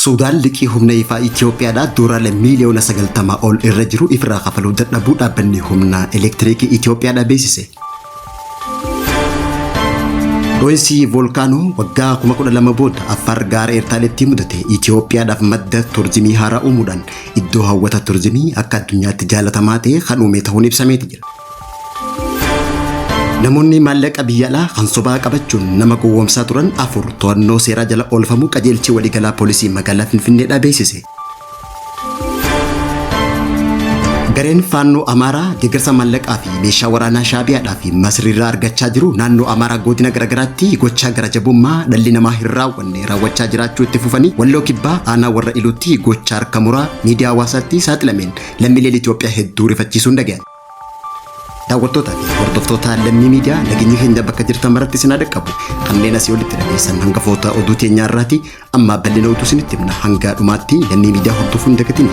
Suudaan liqii humna ifaa Itoophiyaadhaa doolaara miiliyoona 90 ol irra jiru ifirraa kafaluu dadhabuu dhaabbanni humna elektiriikii Itoophiyaadhaa beeksise. Dho'insi voolkaanoo waggaa 12,000 booda Affaar gaara Eertaaleetti mudate Itoophiyaadhaaf madda turizimii haaraa uumuudhaan iddoo hawwata turizimii akka addunyaatti jaalatamaa ta'e kan uume ta'uun ibsameeti jira. Namoonni maallaqa biyya alaa kan sobaa qabachuun nama gowwoomsaa turan 4 to'annoo seeraa jala oolfamuu qajeelchi waliigalaa poolisii magaalaa Finfinneedhaa beeksise. Gareen Faannoo Amaaraa deeggarsa maallaqaa fi meeshaa waraanaa Shaabiyaadhaa fi Masriirraa argachaa jiru naannoo Amaaraa godina garaagaraatti gochaa gara jabummaa dhalli namaa hin raawwanne raawwachaa jiraachuu itti fufanii Walloo Kibbaa aanaa warra Iluutti gochaa harka muraa miidiyaa hawaasaatti saaxilameen lammiileen Itoophiyaa hedduu rifachiisuun dhaga'ame. Daawwattootaa fi hordoftoota Lammii Miidiyaa, nageenyi keenya bakka jirtan maratti isin haa dhaqqabu. Kanneen asii olitti dhageessan hangafoota oduu teenyaa irraati. Amma bal'ina oduu isinitti himna. Hanga dhumaatti Lammii Miidiyaa hordofuu hin dagatin.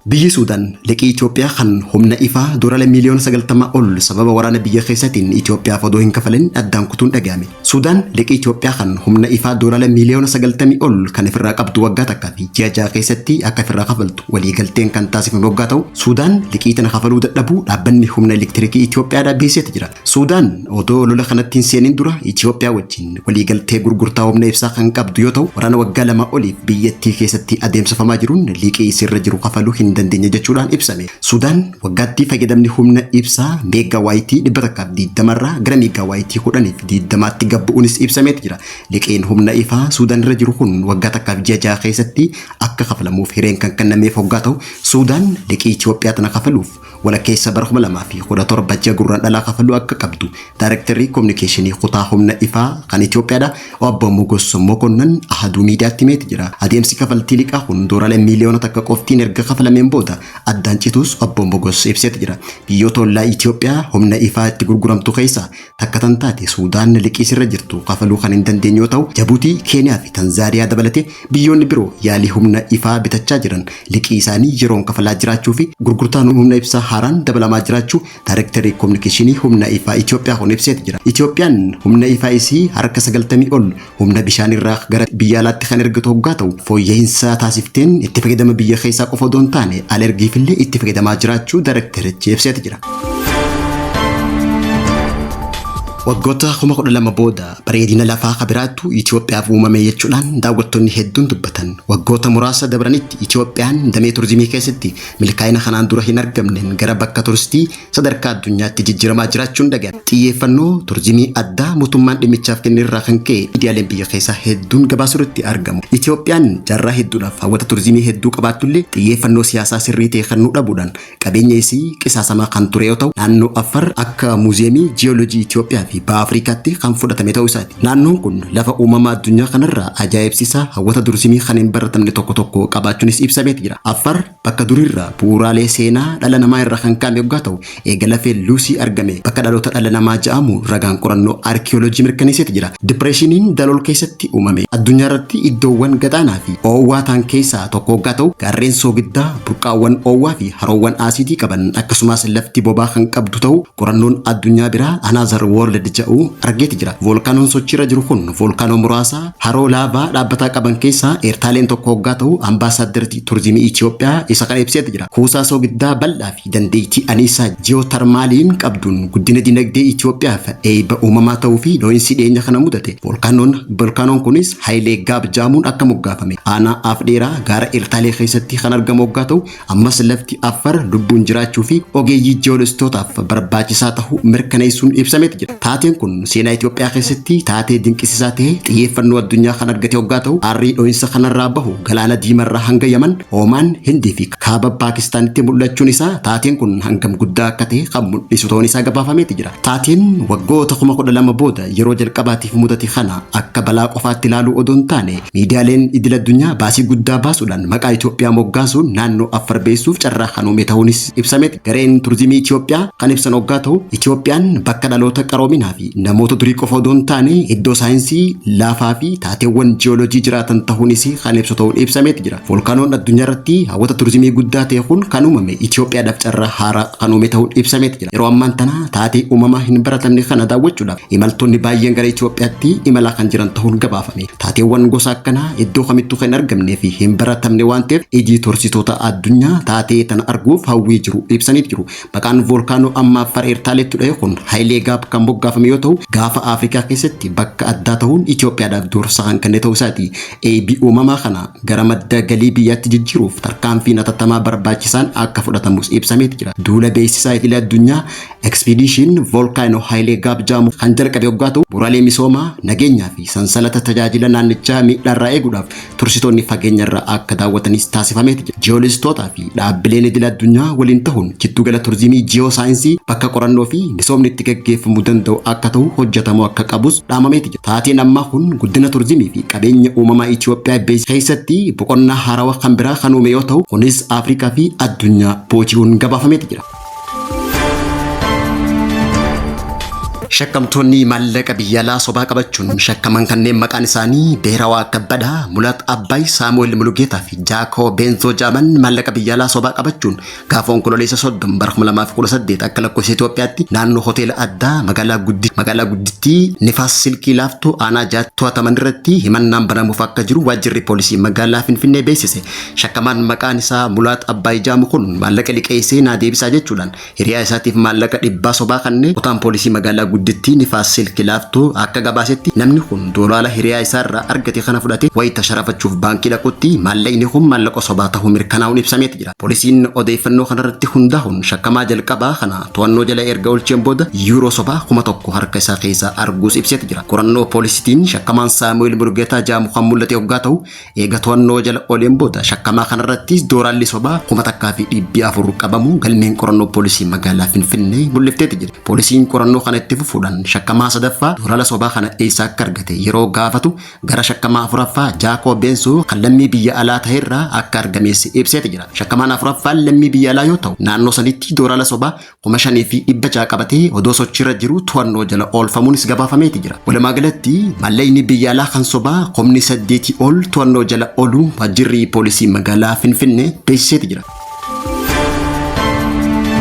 Biyyi Suudaan liqii Itoophiyaa kan humna ifaa doolaara miiliyoona 90 ol sababa waraana biyya keessaatiin Itoophiyaaf odoo hin kafalin addaan kutuun dhaga'ame. Suudaan liqii Itoophiyaa kan humna ifaa doolaara miiliyoona 90 ol kan ofirraa qabdu waggaa takkaa fi ji'a 6 keessatti akka ofirraa kafaltu waliigalteen kan taasifame waggaa ta'u, Suudaan liqii tana kafaluu dadhabuu dhaabbanni humna elektirikii Itoophiyaadhaa beeksiseeti jira. Suudaan odoo lola kanatti hin seenin dura Itoophiyaa wajjin waliigaltee gurgurtaa humna ibsaa kan qabdu yoo ta'u, waraana waggaa 2 oliif biyyattii keessatti adeemsifamaa jiruun liqii isirra jiru kafaluu hin dandeenye jechuudhaan ibsame. Suudaan waggaatti fayyadamni humna ibsaa meeggaa waayitii 120 irraa gara meeggaa waayitii 10 fi 20tti gad bu'uunis ibsameeti jira. Liqiin humna ifaa Suudaan irra jiru kun waggaa takkaaf ji'a 6 keessatti akka kafalamuuf hireen kan kennameef hoggaa ta'u, Suudaan liqii Itoophiyaa tana kafaluuf walakkeessa bara 2017 ji'a Gurraandhalaa kafaluu akka qabdu Daarektarri Kominikeeshinii Kutaa Humna Ifaa kan Itoophiyaadha Obbo Mogos Mokonnon Ahaduu Miidiyaatti himeeti jira. Adeemsi kafaltii liqaa kun doolaara miiliyoona 1 qoftiin erga kafalameen booda addaan cituus Obbo Mogos ibseeti jira. Biyyoota ollaa Itoophiyaa humna ifaa itti gurguramtu keessaa takka tan taate Suudaan liqii sirra jirtu kafaluu kan hin dandeenye yoo ta'u, Jabuutii, Keeniyaa fi Tanzaaniyaa dabalatee biyyoonni biroo yaalii humna ifaa bitachaa jiran liqii isaanii yeroon kafalaa jiraachuu fi gurgurtaan humna ibsaa haaraan dabalamaa jiraachuu Daarektarri Kominikeeshinii Humna Ifaa Itoophiyaa kun ibseeti jira. Itoophiyaan humna ifaa isii harka 90 ol humna bishaan irraa gara biyya alaatti kan ergitu hoggaa ta'u, fooyya'iinsa taasifteen itti fayyadama biyya keessaa qofa odoo hin taane al ergiifillee itti fayyadamaa jiraachuu daarektarichi ibseeti jira. Waggoota 12,000 booda bareedina lafaa kabiraatu Itoophiyaaf uumame jechuudhaan daawwattoonni hedduun dubbatan. Waggoota muraasa dabranitti Itoophiyaan damee turizimii keessatti milkaa'ina kanaan dura hin argamneen gara bakka turistii sadarkaa addunyaatti jijjiiramaa jiraachuun dhaga'ame. Xiyyeeffannoo turizimii addaa mootummaan dhimmichaaf kenne irraa kan ka'e miidiyaaleen biyya keessaa hedduun gabaasuu irratti argamu. Itoophiyaan jaarraa hedduudhaaf hawwata turizimii hedduu qabaattullee xiyyeeffannoo siyaasaa sirrii ta'e kennuu dhabuudhaan qabeenya isii qisaasamaa kan ture yoo ta'u, naannoo Affar akka muuziyeemii ji'oolojii Itoophiyaa fi Baha Afrikaatti kan fudhatame ta'uu isaati. Naannoon kun lafa uumamaa addunyaa kanarraa ajaa'ibsiisaa hawwata turizimii kan hin baratamne tokko tokko qabaachuunis ibsameeti jira. Affar bakka duriirraa bu'uuraalee seenaa dhala namaa irraa kan ka'ame yoggaa ta'u, eega lafeen Luusii argame bakka dhaloota dhala namaa ja'amu ragaan qorannoo arkiyoolojii mirkaneesseeti jira. Dipireeshiniin Dalool keessatti uumame addunyaa irratti iddoowwan gadaanaa fi oowwaa ta'an keessaa tokko hoggaa ta'u, gaarreen soogiddaa, burqaawwan oowwaa fi haroowwan aasiidii qaban akkasumas lafti bobaa kan qabdu ta'uu qorannoon addunyaa biraa Another World jedhu argeeti jira. Voolkaanoon sochiirra jiru kun voolkaanoo muraasa haroo laavaa dhaabbataa qaban keessaa Eertaaleen tokko hoggaa ta'u, Ambaasaaddari Turizimii Itoophiyaa isa kana ibseeti jira. Kuusaa soogiddaa bal'aa fi dandeettii aniisaa ji'ootarmaaliin qabduun guddina dinagdee Itoophiyaaf eebba uumamaa ta'uu fi dho'iinsi dhiyeenya kana mudate voolkaanoon kunis Hayilee Gaab jaamuun akka moggaafame aanaa Afdheeraa gaara Eertaalee keessatti kan argamu hoggaa ta'u, ammas lafti Affar lubbuun jiraachuu fi ogeeyyii ji'oolistootaaf barbaachisaa ta'uu mirkaneessuun ibsameeti jira. Taateen kun seenaa Itoophiyaa keessatti taatee dinqisiisaa ta'e xiyyeeffannoo addunyaa kan argate hoggaa ta'u, aarrii dho'insa kanarraa bahu galaana Diimarraa hanga Yaman, Oomaan, Hindii fi kaaba Paakistaanitti mul'achuun isaa taateen kun hangam guddaa akka ta'e kan mul'isu ta'uun isaa gabaafameeti jira. Taateen waggoota 12,000 booda yeroo jalqabaatiif mudate kana akka balaa qofaatti ilaaluu odoo hin taane, miidiyaaleen idil addunyaa baasii guddaa baasuudhaan maqaa Itoophiyaa moggaasuun naannoo Affar beeksisuuf carraa kan uume ta'uunis ibsameeti. Gareen turizimii Itoophiyaa kan ibsan hoggaa ta'u, Itoophiyaan bakka dhaloota qaroominaa qaroominaa fi namoota durii qofa odoo hin taane iddoo saayinsii laafaa fi taateewwan jiyoolojii jiraatan tahuunis kan ibsu ta'uun ibsameeti jira. Voolkaanoon addunyaa irratti hawwata turizimii guddaa ta'e kun kan uumame Itoophiyaadhaaf carraa haaraa kan uume ta'uun ibsameeti jira. Yeroo ammaan tana taatee uumamaa hin baratamne kana daawwachuudhaaf imaltoonni baay'een gara Itoophiyaatti imalaa kan jiran ta'uun gabaafame. Taateewwan gosa akkanaa iddoo kamittuu kan hin argamnee fi hin baratamne waan ta'eef iji turisitoota addunyaa taatee tana arguuf hawwii jiru ibsaniit jiru. Maqaan voolkaanoo amma Affaar Eertaaleetti dho'e kun Hayilee Gaab kan moggaafame yoo ta'u, gaafa Afrikaa keessatti bakka addaa ta'uun Itoophiyaadhaaf dursa kan kenne ta'uu isaati. Eebbi uumamaa kana gara madda galii biyyaatti jijjiiruuf tarkaanfiin hatattamaa barbaachisaan akka fudhatamus ibsameeti jira. Duula beeksisaa idilee addunyaa Expedition Volcano Hayilee Gaab jedhamu kan jalqabe hoggaa ta'u, bu'uuraalee misoomaa, nageenyaa fi sansalata tajaajila naannichaa miidhaarraa eeguudhaaf tursitoonni fageenyarraa akka daawwatanis taasifameeti jira. Jiyoolistootaa fi dhaabbileen idil addunyaa waliin ta'uun jiddugala turizimii jiyoo saayinsii bakka qorannoo fi misoomni itti gaggeeffamuu danda'u akka ta'u hojjetamuu akka qabus dhaamameeti jira. Taateen ammaa kun guddina turizimii fi qabeenya uumamaa Itoophiyaa keessatti boqonnaa haarawaa kan biraa kan uume yoo ta'u, kunis Afrikaa fi addunyaa booji'uun gabaafameeti jira. Shakkamtoonni maallaqa biyya alaa sobaa qabachuun shakkaman kanneen maqaan isaanii Beerawaa Kabbadaa, Mulaat Abbaay, Saamu'eel Mulugeetaa fi Jaakoo Beenzoo jedhaman maallaqa biyya alaa sobaa qabachuun gaafa Onkololeessa 30 bara 2018 akka lakkoofsa Itoophiyaatti naannoo hoteela addaa magaalaa magaalaa guddittii Nifaas Silkii Laaftoo aanaa jaatti to'ataman irratti himannaan banamuuf akka jiru waajjirri poolisii magaalaa Finfinnee beeksise. Shakkamaan maqaan isaa Mulaat Abbaay jedhamu kun maallaqa liqeessee naa deebisaa jechuudhaan hiriyaa isaatiif maallaqa dhibbaa sobaa kanneen kutaan poolisii magaalaa guddittii Nifaas Silki Laaftoo akka gabaasetti namni kun doolaara hiriyaa isaarraa argate kana fudhate wayita sharafachuuf baankii dhaqutti maallaqni kun maallaqa sobaa ta'uu mirkanaa'uun ibsameeti jira. Poolisiin odeeffannoo kanarratti hundaa'uun shakkamaa jalqabaa kana to'annoo jala erga oolcheen booda yuuroo sobaa 1000 harka isaa keessaa arguus ibseeti jira. Qorannoo poolisiitiin shakkamaan Saamu'eel Mulugeetaa jedhamu kan mul'ate hoggaa ta'u Eega to'annoo jala ooleen booda shakkamaa kanarrattis dooraalli sobaa 1400 qabamuu galmeen qorannoo poolisii magaalaa Finfinnee mul'ifteeti jirti. Poolisiin qorannoo kana itti fufuudhaan shakkamaa sadaffaa dooraala sobaa kana eessaa akka argate yeroo gaafatu gara shakkamaa afuraffaa Jaakoo Beensoo kan lammii biyya alaa ta'erraa akka argamees ibseeti jira. Shakkamaan afuraffaan lammii biyya alaa yoo ta'u naannoo sanitti dooraala sobaa 5600 qabatee odoo sochiirra jiru to'annoo jala oolfamuunis gabaafameeti jira. Walumaa galatti maallaqni biyya alaa kan sobaa kumni saddeetii ol to'annoo jala ooluu waajjirri poolisii magaalaa Finfinnee beeksiseeti jira.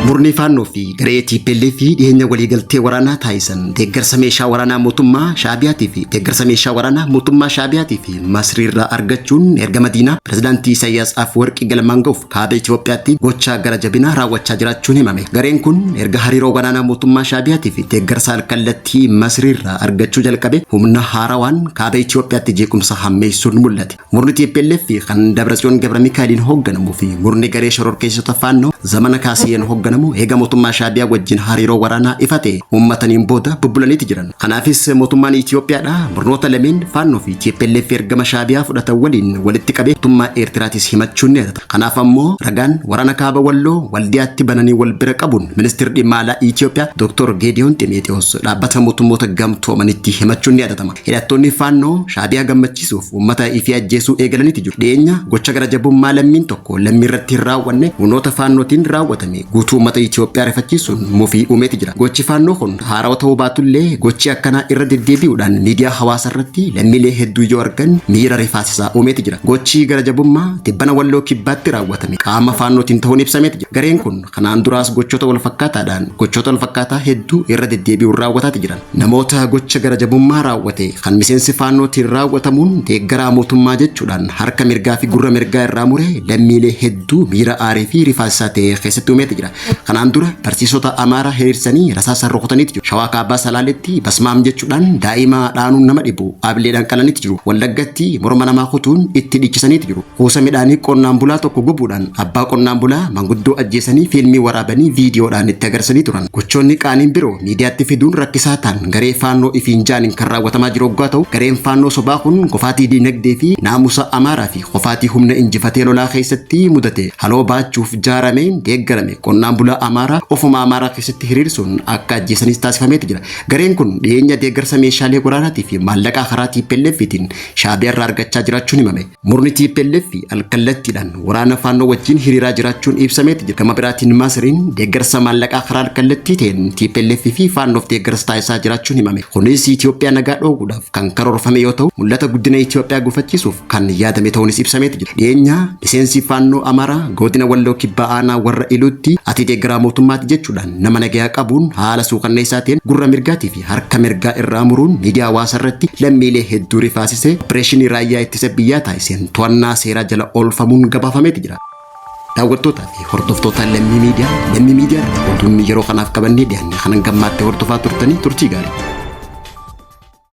Murni Faannoo fi garee TPLF dhiyeenya waliigaltee waraanaa taasisan deeggarsa meeshaa waraanaa mootummaa Shaabiyaatii fi deeggarsa meeshaa waraanaa mootummaa Shaabiyaatii fi Masriirraa argachuun ergama diinaa pirezidaantii Isaayyaas Afwerqii galmaan ga'uuf Kaaba Itoophiyaatti gochaa gara jabinaa raawwachaa jiraachuun himame. Gareen kun erga hariiroo waraanaa mootummaa Shaabiyaatii fi deeggarsa alkallattii Masriirraa argachuu jalqabe humna haarawaan kaaba Itoophiyaatti jeequmsa hammeessuun mul'ate. Murni TPLF kan Dabratsiyoon Gabramikaa'eliin hoogganamuu fi murni garee shororkeessitoota Faannoo Zamana Kaasiyeen hoogganamu eega mootummaa Shaabiyaa wajjin hariiroo waraanaa ifa ta'e uummataniin booda bubbulaniiti jiran. Kanaafis mootummaan Itoophiyaadha murnoota lameen Faannoo fi TPLF ergama Shaabiyaa fudhatan waliin walitti qabee mootummaa Eertiraatis himachuun ni yaadata. Kanaaf ammoo ragaan waraana kaaba Walloo Waldiyaatti bananii wal bira qabuun ministeerri dhimma alaa Itoophiyaa Dr. Geediyoon Ximeexiyoos dhaabbata mootummoota gamtoomanitti himachuun ni yaadatama. Hidhattoonni Faannoo Shaabiyaa gammachiisuuf uummata ifii ajjeesuu eegalaniiti jiru. Dhiyeenya gocha gara jabummaa lammiin tokko lammii irratti hin raawwanne humnoota Faannootiin raawwatame guutuu uummata Itoophiyaa rifachiisuun mufii uumeeti jira. Gochi Faannoo kun haarawa ta'uu baatullee gochi akkanaa irra deddeebi'uudhaan miidiyaa hawaasaa irratti lammiilee hedduu yoo argan miira rifaasisaa uumeeti jira. Gochi gara jabummaa tibbana Walloo Kibbaatti raawwatame qaama Faannootiin ta'uun ibsameeti jira. Gareen kun kanaan duraas gochoota walfakkaataadhaan gochoota walfakkaataa hedduu irra deddeebi'uun raawwataati jiran. Namoota gocha gara jabummaa raawwate kan miseensi Faannootiin raawwatamuun deeggaraa mootummaa jechuudhaan harka mirgaa fi gurra mirgaa irraa mure lammiilee hedduu miira aarii fi rifaasisaa ta'e keessatti uumeeti jira. Kanaan dura barsiisota Amaaraa hiriirsanii rasaasaan rukutaniiti jiru. Shawaa Kaabaa Salaaletti basmaam jechuudhaan daa'ima dhaanuun nama dhibu ableedhaan qalaniiti jiru. Wallaggatti morma namaa kutuun itti dhichisaniiti jiru. Kuusa midhaanii qonnaan bulaa tokko gubuudhaan abbaa qonnaan bulaa manguddoo ajjeesanii fiilmii waraabanii viidiyoodhaan itti agarsanii turan. Gochoonni qaaniin biroo miidiyaatti fiduun rakkisaa ta'an garee Faannoo ifiin ja'aniin kan raawwatamaa jiru oggaa ta'u, gareen Faannoo sobaa kun kufaatii diinagdee fi naamusa Amaaraa fi kufaatii humna injifatee lolaa keessatti mudate haloo ba'achuuf jaarame. Shaneen deeggarame qonnaan bulaa Amaaraa ofuma Amaaraa keessatti hiriirsuun akka ajjeesanis taasifameeti jira. Gareen kun dhiyeenya deeggarsa meeshaalee waraanaatii fi maallaqaa karaa TPLFtiin Shaabiyaa irraa argachaa jiraachuun himame. Murni TPLF alkallattiidhaan waraana Faannoo wajjin hiriiraa jiraachuun ibsameeti jira. Gama biraatiin Masriin deeggarsa maallaqaa karaa alkallattii ta'een TPLF fi Faannoof deeggarsa taasisaa jiraachuun himame. Kunis Itoophiyaa nagaa dhoowwuudhaaf kan karoorfame yoo ta'u, mul'ata guddina Itoophiyaa gufachiisuuf kan yaadame ta'uunis ibsameeti jira. Dhiyeenya miseensi Faannoo Amaaraa godina Walloo Kibbaa Aanaa warra Iluutti ati deeggaraa mootummaati jechuudhaan nama nagayaa qabuun haala suukanneessaa ta'een gurra mirgaatii fi harka mirgaa irraa muruun miidiyaa hawaasaa irratti lammiilee hedduu rifaasisee opereeshinii raayyaa ittisa biyyaa taasiseen to'annaa seeraa jala oolfamuun gabaafameeti jira. Daawwattootaa fi hordoftoota Lammii Miidiyaa, Lammii Miidiyaa irraa oduun yeroo kanaaf qabannee dhiyaanne kanan gammaattee hordofaa turtanii turtii gaarii.